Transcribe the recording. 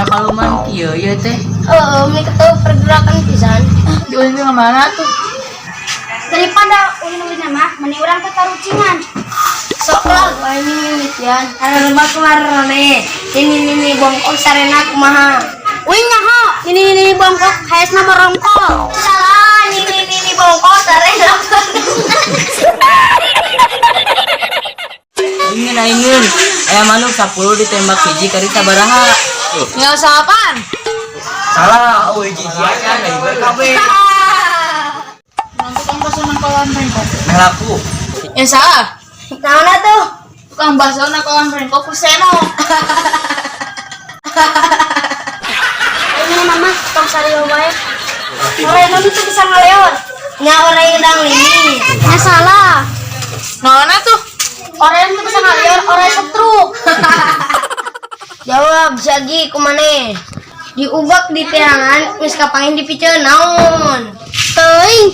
Kaluman kieu ieu teh. Heeh, meni keteu pergerakan pisan. Diulin ka mana tuh? Daripada ulin-ulin mah, mending urang teh tarucingan. Sok lah, wae mimitian. Anu lomba kumarane. Nini nini bongkok sarena kumaha? Uing nyaho, nini nini bongkok haesna barongkok. Salah, nini nini bongkok sarena. Ingin aingin. Aya manuk 10 ditembak hiji kari sabaraha. Nggak usah apaan? Salah, euy hiji acan da ieu kabeh. Nang tukang bakso nang kolam rengkok. Meh laku. Ya salah. Naon atuh? Tukang bakso nang kolam rengkok ku seno. Ini mama, tong sario wae. Oray nu teu bisa ngaleor. Nya oray gedang lini. Nya salah. Naon tuh? Oray nu bisa ngaleor, oray setruk. Jawab Zagi kumane? Diubak di teangan, geus kapangin dipiceun naon? Teuing.